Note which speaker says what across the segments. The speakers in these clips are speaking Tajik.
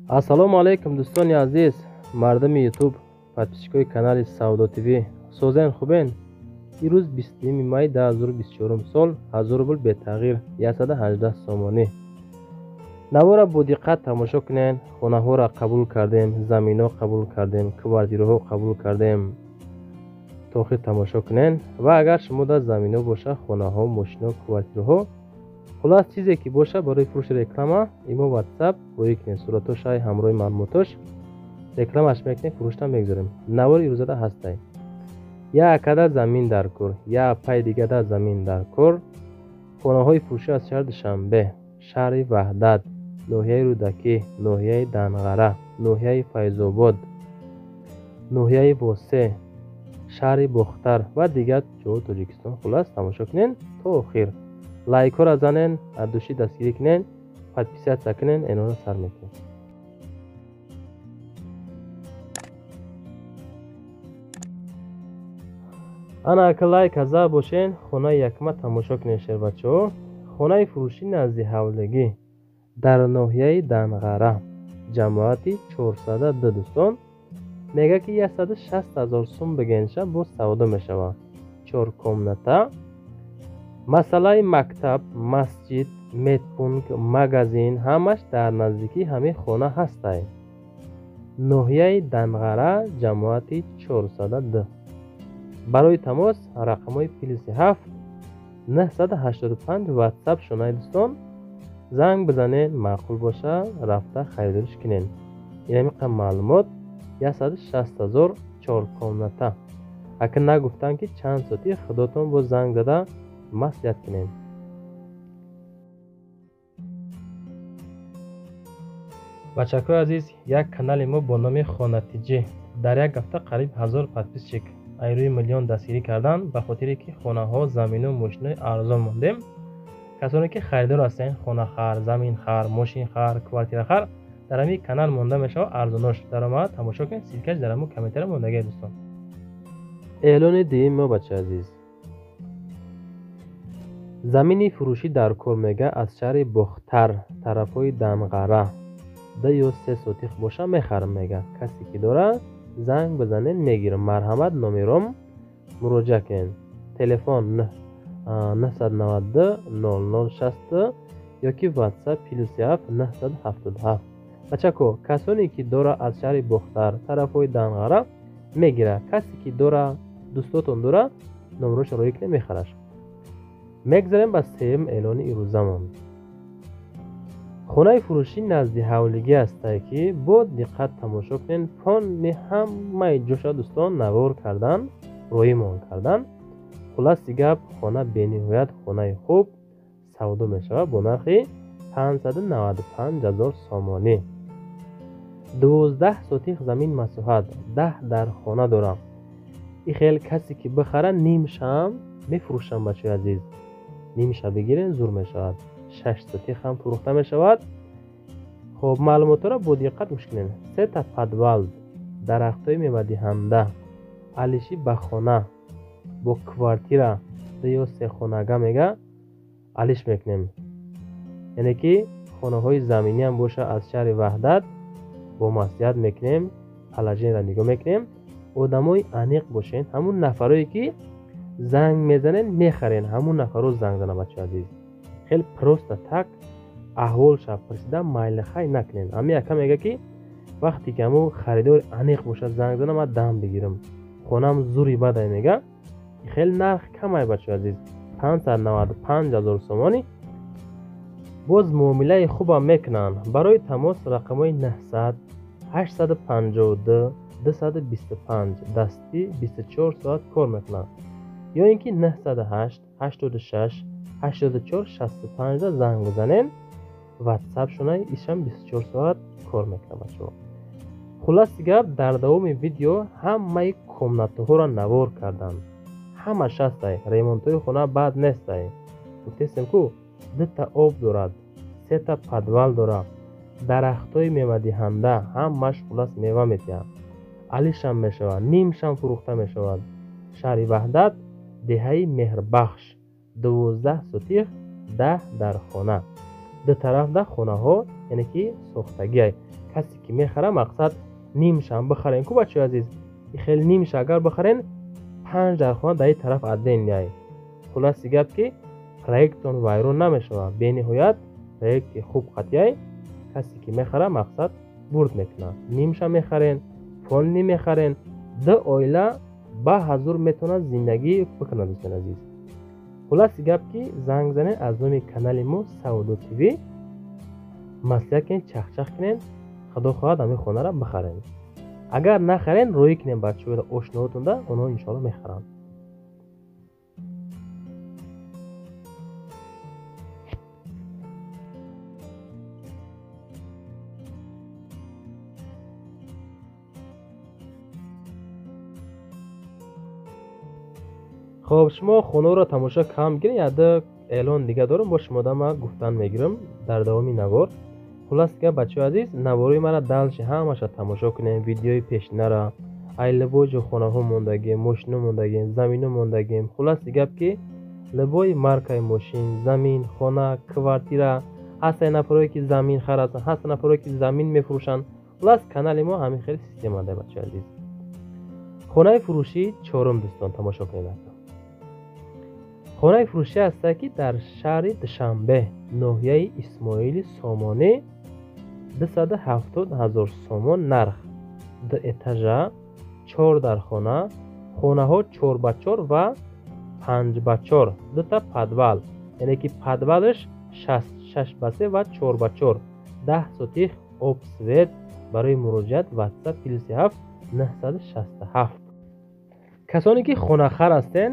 Speaker 1: Ассалому алайкум, дӯстони азиз, мардуми Ютуб, подписчикои канали Савдо ТВ. Созен, хубен? Ирӯз 20 май 2024 сол, 1000 рубл бетағйир, 118 сомонӣ. Навора бо диққат тамошо кунен. Хонаҳоро қабул кардем, заминҳо қабул кардем, квартираҳо қабул кардем. То охир тамошо кунен ва агар шумо дар заминҳо боша, хонаҳо, мошино, квартираҳо, хулас чизе ки боша барои фурӯши реклама, имо, WhatsApp роӣ кунед суратошай ҳамроҳи маълумотош, рекламаш мекунем, фурӯшта мегузорем. Навори ирӯзада ҳастай: як акада замин дар кор, як апай дигада замин дар кор. Хонаҳои фурӯшӣ аз шаҳри Душанбе, шаҳри Ваҳдат, ноҳияи Рӯдакӣ, ноҳияи Данғара, ноҳияи Файзобод, ноҳияи Восе, шаҳри Бохтар ва дигар ҷоҳои Тоҷикистон. Хулас, тамошо кунен то охир, лайкҳоро занен, аз душӣ дастгирӣ кунен, подписаться кунен. Эънонро сар мекунем. Ана, ака, лайк аза бошен. Хонаи якма тамошо кунен, шербачаҳо. Хонаи фурӯшӣ назди ҳавлигӣ дар ноҳияи Данғара, ҷамоати 402. Дӯстон, мега ки 160 000 сум бигенша, боз савдо мешавад. Чор комната. Масъалаи мактаб, масҷид, медпункт, магазин ҳамаш дар наздикии ҳамин хона ҳастай. Ноҳияи Данғара, ҷамоати 402. Барои тамос рақамҳои +7 985, ватсап шунаи. Дӯстон, занг бизанед, маъқул боша, рафта харидориш кунед. Инамиқа маълумот: 160 000, чор комната. Ака нагуфтанд ки чанд соати, худотон боз занг зада маслиҳат кунед. Бачакҳои азиз, як канали мо бо номи Хонатиҷӣ дар як ҳафта қариб 1000 подписчик айрӯи миллион дастгирӣ карданд, ба хотире ки хонаҳо, замину, мошинои арзон мондем. Касоне ки харидор ҳастен, хонахар, заминхар, мошинхар, квартирахар, дар ҳамин канал монда мешавад арзонош. Даромад тамошо кунед, ссылкаш дар ҳамун комментария мондагиа. Дӯстон, эълони дуюми мо, бачаи азиз: замини фурӯшӣ дар кор, мега, аз шаҳри Бохтар, тарафҳои Данғара, 2 ё 3 сотих боша, мехарам, мега. Касе ки дора, занг бизанед, мегирам. Марҳамат, номером муроҷиат кунед: телефон 992 0060 ёки WhatsApp +7 977. Бачако, касоне ки дора, аз шаҳри Бохтар, тарафҳои Данғара мегира. Касе ки дора, дӯстотон дора, номерошро роӣ кунед, мехараш. Мегзарем ба сеюм эълони ирӯзамон. Хонаи фурӯшӣ назди ҳавлигӣ ҳастае, ки бо диққат тамошо кунед. Фони ҳамаи ҷоша, дӯстон, навор кардан, роимон кардан. Хуласи гап, хона бениҳоят хонаи хуб савдо мешавад бо нархи 595 000 сомонӣ. 12 сотих замин масоҳат, 10 дар хона дорам. И хел касе ки бихара, нимшам мефурӯшам. Бачаи азиз, нимша бигирен, зур мешавад. 6 сотих ҳам фурӯхта мешавад. Хоб, маълумотҳоро бо диққат гӯш кунед: сета подвал, дарахтҳои мевадиҳанда, алишӣ ба хона бо квартира, ду ё се хонага, мега, алиш мекунем. Яъне ки хонаҳои заминиам боша, аз шаҳри Ваҳдат бо маслиҳат мекунем, положениеро нигоҳ мекунем. Одамои аниқ бошен, ҳамун нафарое ки занг мезанен, мехарен, ҳамун нафаро занг зана. Бачаи азиз, хеле просто так аҳволша пурсида, майлихай накунен. Ҳамин яка мега ки вақте ки ҳамун харидори аниқ бошад, занг зана, ман дам бигирам, хонам зури бадай, мега. Хеле нарх камай, бачаи азиз, 595 000 сомонӣ. Боз муомилаи хубам мекунанд. Барои тамос рақамҳои 900 852 225, дастӣ 24 соат кор мекунанд, ё ин ки 908 86 84 65 занг бизанен. Ватсап шуна, ишам 24 соат кор мекунад, бачаҳо. Хуласи гап, дар давоми видео ҳамаи комнатаҳоро навор карданд, ҳамаш ҳастай. Ремонтҳои хона бад нестай, гуфтестем ку: дута об дорад, сета подвал дорад, дарахтҳои мевадиҳанда, ҳамаш хулас мева метиҳад. Алишам мешавад, нимшам фурӯхта мешавад. Шаҳри Ваҳдат, деҳаи Меҳрбахш, 12 сотих, 10 дар хона, ду тарафда хонаҳо, Яъне ки сохтагиай. Касе ки мехара, мақсад нимшам бихарен ку, бачаҳои азиз, хеле нимша агар бихарен, 5 дар хона дар ин тараф отдельный. Хулоси гап ки проекттон вайрон намешавад. Бениҳоят проекти хуб қатъияй. Касе ки мехара, мақсад бурд мекунад. Нимша мехарен, полный мехарен, ду оила ба ҳазур метавонад зиндагӣ бикунад, дӯстони азиз. Хулоси гап ки занг занед аз номи канали мо Савдо ТВ, маслиҳат кунед, чахчах кунед, худо хоҳад ҳамин хонаро бихарен. Агар нахарен, роҳӣ кунед бачаҳоро, ошноотонда, онҳо иншоалло мехаранд. Хоб, шумо хонаро тамошо кам гиред, яда эълон дига дорам, бо шумо дама гуфтан мегирам дар давоми навор. Хулас гап, бачаҳои азиз, наворои мара дальше ҳамаша тамошо кунем, видеои пешинара, ай любой ҷо хонаҳо мондагем, мошино мондагем, замино мондагем. Хуласи гап ки любой маркаи мошин, замин, хона, квартира, ҳастае нафарое ки замин харастанд, ҳаста нафарое ки замин мефурӯшанд. Хулас канали мо ҳамин хеле система дорад, бачаҳои азиз. Хонаи фурӯшии чорум, дӯстон, тамошо кунед. Хонаи фурӯшӣ ҳаста ки дар шаҳри Душанбе, ноҳияи Исмоили Сомонӣ, 270 000 сомон нарх, 2 этажа, 4 дар хона, хонаҳо 4 ба 4 ва 5 ба 4, дута подвал, яъне ки подвалаш 6 ба 3 ва 4 ба 4, 10 сотих об, свет. Барои муроҷиат WhatsApp +7 967. Касоне ки хонахар ҳастен,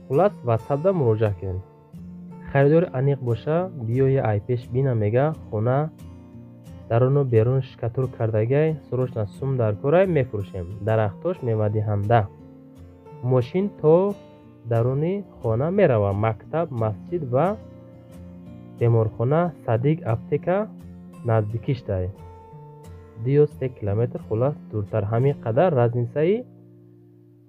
Speaker 1: хулас WhatsApp-да муроҷиат кунед. Харидори аниқ боша, биёя ай пеш бина, мега хона даруну берун шикатур кардагай, срочно сум дар корай, мефурӯшем. Дарахтош мевадиҳанда. Мошин то даруни хона мерава. Мактаб, масҷид ва беморхона, садик, аптека наздикиш дай. 2 ё 3 километр хулас дуртар. Ҳамин қадар разницаи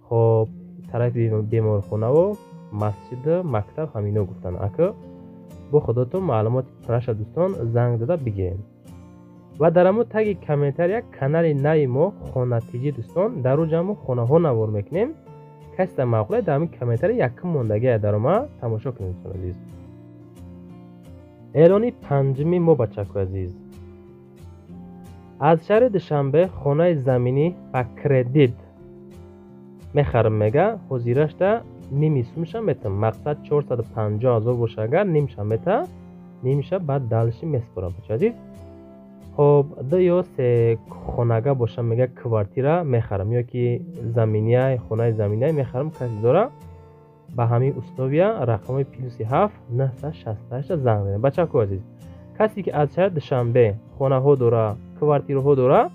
Speaker 1: хоб тарафи беморхонаву масҷиду мактаб ҳамино гуфтанд. Ака бо худотон маълумоти пурраша, дӯстон, занг зада бигиред. Ва дар ҳамон таги комментария канали нави мо Хонатиҷӣ, дӯстон, дар он ҷа мо хонаҳо навор мекунем. Касе маъқуле дар ҳамин комментария якум мондагия дарома тамошо кунед, дӯстон азиз. Эълони панҷуми мо, бачакои азиз, аз шаҳри Душанбе хонаи заминӣ ба кредит мехарам, мега, ҳозирашда ними сумша метам, мақсад 450 000 боша, агар нимша мета, нимша баъд дальше меспорам, бачаи азиз. Хоб, 2 ё 3 хонага боша, мега, квартира мехарам ё ки заминия, хонаи заминия мехарам, касе дора ба ҳамин условия рақами +7 968 занг занед. Бачако азиз, касе ки аз шаҳри Душанбе хонаҳо дора, квартираҳо дора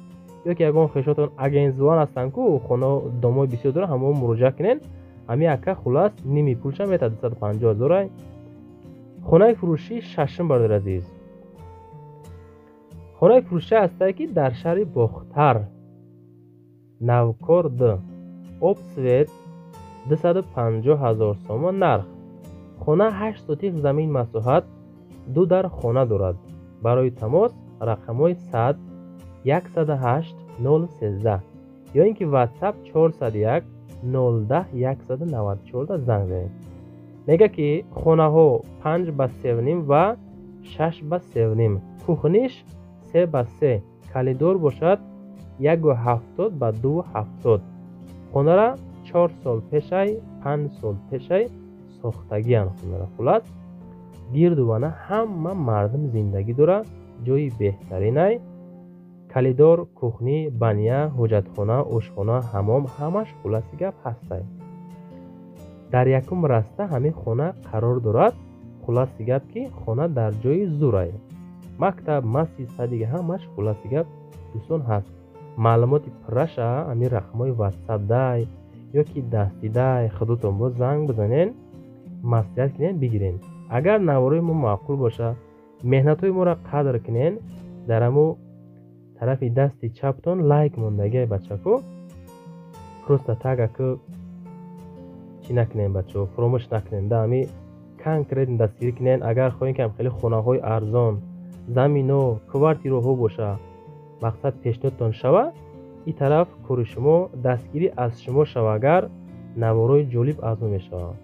Speaker 1: ё ки ягон хешотон агентзвон ҳастанд ку хона домои бисёр дора, ҳамон муроҷиат кунед. Ҳамин ака хулас ними пулша метад, 250 000. Хонаи фурӯшӣ шашум, бародари азиз. Хонаи фурӯшӣ ҳастае ки дар шаҳри Бохтар, Навкор 2, об, свет, 250 000 сомон нарх. Хона 8 сотих замин масоҳат, 2 дар хона дорад. Барои тамос рақамҳои 100 108 013 ё ин ки WhatsApp 401 010 194 занг занед. Мега ки хонаҳо 5 ба 3.5 ва 6 ба 3.5, кухниш 3 ба 3, коридор бошад 1.70 ба 2.70. Хонара 4 сол пешай, 5 сол пешай сохтагиян хонара. Хулас гирду вана ҳама мардум зиндагӣ дора, ҷои беҳтаринай. Коридор, кухни, баня, ҳоҷатхона, ошхона, ҳамом ҳамаш хуласи гап ҳастай. Дар якум раста ҳамин хона қарор дорад. Хуласи гап ки хона дар ҷои зурай. Мактаб, масҷид, садига ҳамаш хуласи гап, дӯстон, ҳаст. Маълумоти пурраша ҳамин рақамҳои WhatsApp дай ё ки дастӣ дай, худотон боз занг бизанед, маслиҳат кунед, бигиред. Агар наворои мо маъқул боша, меҳнатҳои моро қадр кунед, дар ҳамон тарафи дасти чаптон лайк мондагиай, бачако, просто так аку чӣ накунем, бачаҳо, фуромӯш накунем, да ҳами конкретно дастгирӣ кунед. Агар хоҳем ки хеле хонаҳои арзон Замино, квартираҳо боша, мақсад пешниҳодтон шава, ин тараф кори шумо дастгирӣ аз шумо шава, агар наворои ҷолиб аз мо мешавад.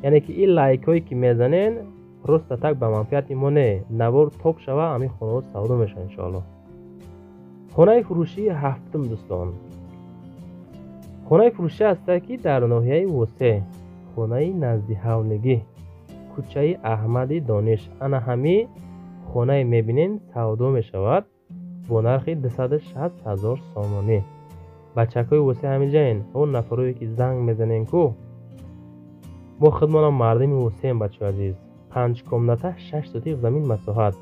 Speaker 1: Яъне ки ин лайкҳое ки мезанен просто так ба манфиати мо не, навор топ шава, ҳамин хонаҳо савдо мешавад иншоаллоҳ. Хонаи фурӯшии ҳафтум дӯстон. Хонаи фурӯшӣ ҳаста ки дар ноҳияи Восе, хонаи наздиҳавлигӣ, кӯчаи Аҳмади Дониш. Ана ҳами хонае мебинен савдо мешавад бо нархи 260 000 сомонӣ. Бачакҳои Восе ҳаминҷаен, он нафарое ки занг мезанен ку, мо худмонам мардими Восеем, бачаҳои азиз. 5 комната, 6 сотих замин масоҳат.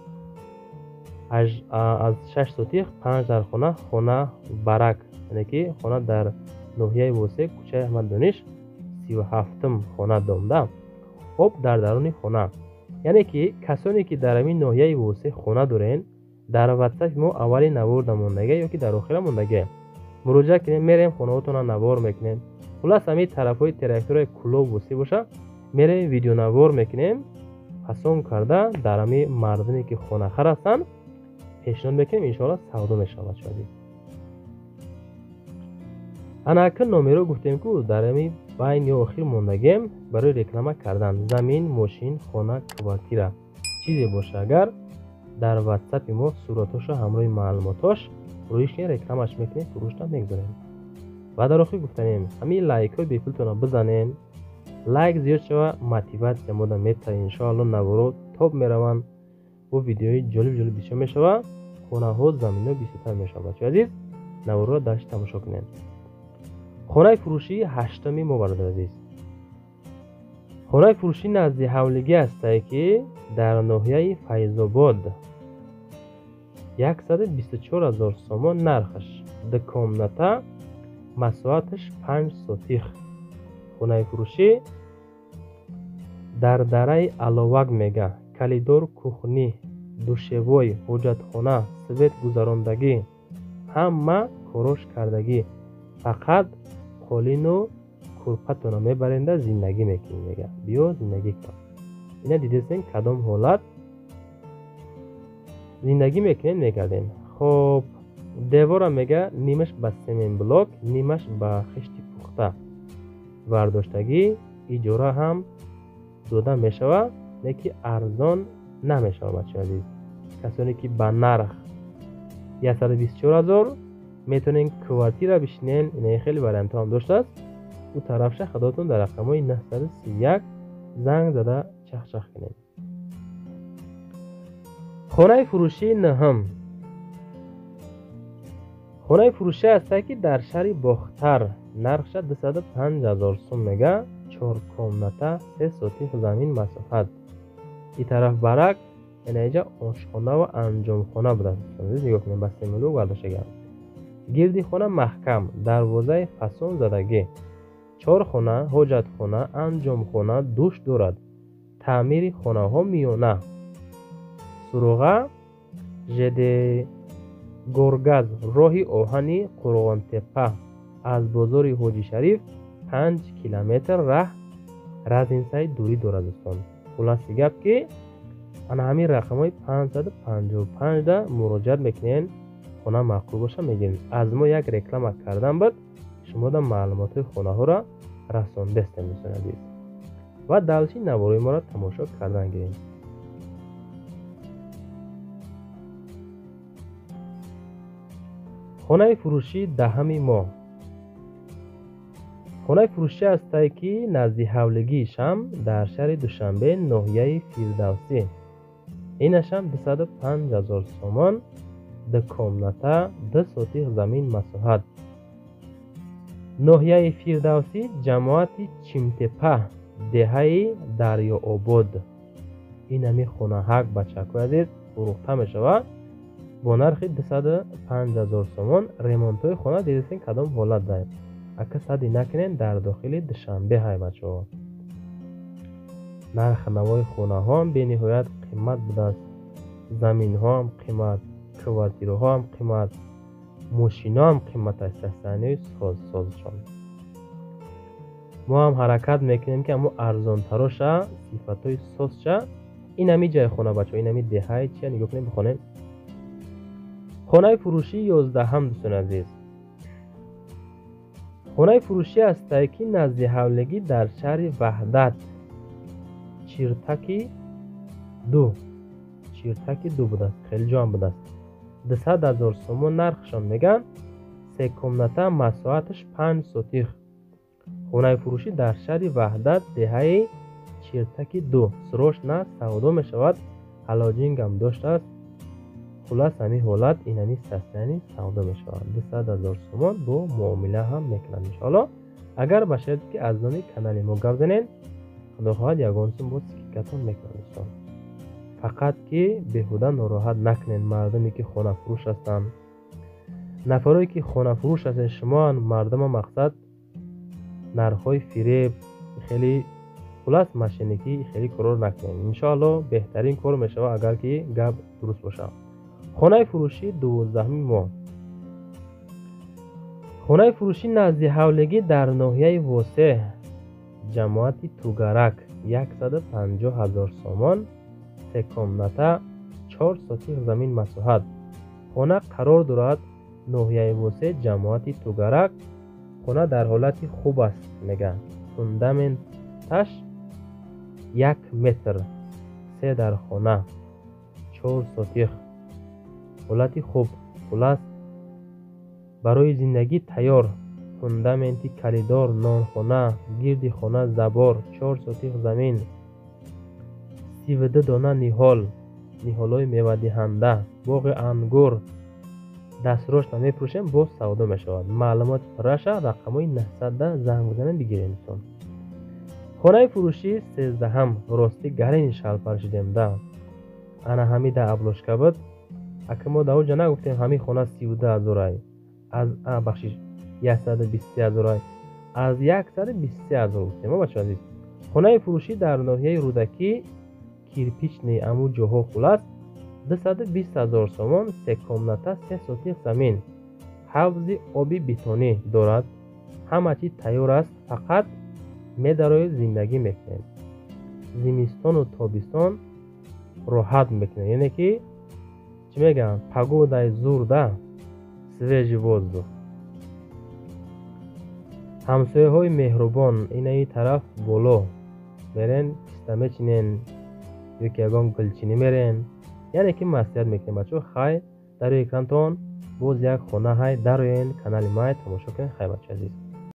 Speaker 1: Аз 6 сотих 5 дар хона, хона барак, яъне ки хона дар ноҳияи Восе, кӯчаи Аҳмад Дониш, 37-м хона домда. Об дар даруни хона. Яъне ки касоне ки дар ҳамин ноҳияи Восе хона дорен, дар ватсапи мо аввали наворда мондага ё ки дар охира мондага. Муроҷиат кунем, мерем хонаҳотонро навор мекунем. Хулас ҳамин тарафҳои территорияи Кӯлоб Восе боша, мерем видеонавор мекунем, фасон карда дар ҳамин мардуме ки хонахар ҳастанд пешниҳод мекунем, иншоаллоҳ савдо мешавад бачаҳои азиз. Ана акн номеро гуфтем ку дар ҳамин байн ё охир мондагем барои реклама кардан. Замин, мошин, хона, квартира, чизе боша агар дар ватсапи мо суратҳошо ҳамроҳи маълумотҳош рӯиш рекламаш мекунем, фурӯшта мегузорем. Ва дар охир гуфтанем, ҳамин лайкҳои бепултонро бизанен, лайк зиёд шава, мотиватсия мода метавад, иншоаллоҳ наворо топ мераванд, бо видеои ҷолиб ҷолиб бисёр мешава, хонаҳо, заминҳо бисёртар мешава. Бачаҳои азиз, наворро дашти тамошо кунед. Хонаи фурӯшии ҳаштами мо, бародари азиз. Хонаи фурӯшӣ назди ҳавлигӣ ҳастае ки дар ноҳияи Файзобод, 124 000 сомон нархаш, 2 комната, масоҳаташ 5 сотих. Хонаи фурӯшӣ дар дараи Аловак мега, калидор, кухни, душевой, ҳоҷатхона, свет гузарондагӣ, ҳама корош кардагӣ, фақат қолину курпатонро мебаренда зиндагӣ мекунӣ мега. Биё зиндагӣ кун. Ина дидесен кадом ҳолат зиндагӣ мекунем, мегардем. Хоб, девора мега нимаш ба семенблок, нимаш ба хишти пухта бардоштагӣ, иҷора ҳам дода мешавад, не ки арзон намешавад бачаҳои азиз. Касоне ки ба нарх 124 000 метавонен квартира бишинен, ина хеле вариантҳо ҳам доштааст. Ӯ тарафша худотон дар рақамҳои 931 занг зада чахчах кунед. Хонаи фурӯшии нӯҳум. Хонаи фурӯшӣ ҳаста ки дар шаҳри Бохтар, нархша 205 000 сум мега, 4 комната, 3 сотих замин масоҳат. Ин тараф барак, яъне инҷа ошхона ва анҷомхона будааст. Нигоҳ кунед, ба семилу бардоштагиам. Гирди хона маҳкам, дарвозаи фасон задагӣ. 4 хона, ҳоҷатхона, анҷомхона, душ дорад. Таъмири хонаҳо миёна. Суроға ЖД Горгаз, роҳи оҳани Қурғонтепа, аз бозори Ҳоҷи Шариф 5 километр раҳ разинсаи дурӣ дорад дӯстон. Хулоси гап ки ана ҳамин рақамҳои 555 да муроҷиат мекунен, хона маъқул боша мегирем. Аз мо як реклама кардан буд, шумо да маълумотҳои хонаҳоро расондестем дӯстони азиз. Ва далчи наворои моро тамошо кардан гирем. Хонаи фурӯшии даҳами мо. Хонаи фурӯшӣ ҳастае ки назди ҳавлигии шам дар шаҳри Душанбе, ноҳияи Фирдавсӣ. Инашам 205 000 сомон, 2 комната, 2 сотих замин масоҳат. Ноҳияи Фирдавсӣ, ҷамоати Чимтепа, деҳаи Дарёобод. Ин ҳамин хонаҳак бачакҳои азиз фурӯхта мешавад бо нархи 205 000 сомон. Ремонтҳои хона дидесен кадом ҳолат дорад. Ака сади накунен, дар дохили Душанбе ҳай бачаҳо. Нархи навои хонаҳо ҳам бениҳоят қимат будааст, заминҳо ҳам қимат, квартираҳо ҳам қимат, мошинаҳо ҳам қимат аст, састаниҳои созшон. Мо ҳам ҳаракат мекунем ки ҳамо арзонтароша, сифатҳои созша. Ин ҳами ҷайи хона, бачаҳо, ин ҳами деҳаи чия, нигоҳ кунед, бихонед. Хонаи фурӯшии 11-ам, дӯстони азиз, хонаи фурӯшӣ ҳастае, ки назди ҳавлигӣ дар шаҳри Ваҳдат, Чиртаки 2, Чиртаки 2 будааст, хеле ҷоам будааст. 200 000 сомон нархшон мегӯянд. Се комната, масоҳаташ 5 сотих. Хонаи фурӯшӣ дар шаҳри Ваҳдат, деҳаи Чиртаки 2. Срочно савдо мешавад, ҳалоҷингам доштааст. Хулас, ҳамин ҳолат, ин ҳамин состояние савдо мешавад. 200 000 сомон, бо муомила ҳам мекунанд, иншоалло. Агар ба шарте ки аз номи канали мо гап занед, худо хоҳад, ягон сум боз скидка тон мекунад, дӯстон. Фақат ки беҳуда нороҳат накунед мардуме, ки хонафурӯш ҳастанд. Нафарое ки хонафурӯш ҳастед, шумоан мардума мақсад нархҳои фиреб, хеле, хулас, мошенникӣ, хеле корро накунед. Иншоалло, беҳтарин кор мешавад, агар ки гап дуруст бошад. Хонаи фурӯшии 12-ми мо, хонаи фурӯшӣ назди ҳавлигӣ дар ноҳияи Восеҳ, ҷамоати Тугарак, 150 000 сомон, се комната, 4 сотих замин масоҳат. Хона қарор дорад ноҳияи Восеҳ, ҷамоати Тугарак. Хона дар ҳолати хуб аст, мегӯянд, фундаменташ 1 метр, се дар хона, 4 сотих, ҳолати хуб, хулас, барои зиндагӣ тайёр. Фундаменти калидор, нонхона, гирди хона забор, 4 сотих замин, 32 дона ниҳол, ниҳолҳои мевадиҳанда, боғи ангур. Дастрошна мефурӯшем, боз савдо мешавад. Маълумоти пурраша рақамҳои 900 занг бизанед, бигиред, дӯстон. Хонаи фурӯшии 13-ҳам. Ростӣ, гарини шалпар шидем да, ана ҳамида обложка буд. Ака, мо дар оҷа нагуфтем, ҳамин хона 32 ҳазорай, аз, бахшиш, 123 ҳазорай, аз 123 000 гуфтем, бачо азиз. Хонаи фурӯшӣ дар ноҳияи Рӯдакӣ, Кирпичный, аму ҷоҳо, хулас, 220 000 сомон, се комната, 3 сотих замин, ҳавзи оби бетонӣ дорад, ҳама чиз тайёр аст, фақат медароед, зиндагӣ мекунед, зимистону тобистон роҳат мекунед. Яъне ки чӣ мегӯянд, погода и зур да, свежий воздух, ҳамсояҳои меҳрубон. Инаи тараф боло мерен, писта мечинен ё ки ягон гулчинӣ мерен, яъне ки маслиҳат мекунем, бачаҳо. Хай, дар рӯи экрантон боз як хона ҳай, дароен, канали май тамошо кунед. Хай, бача азиз.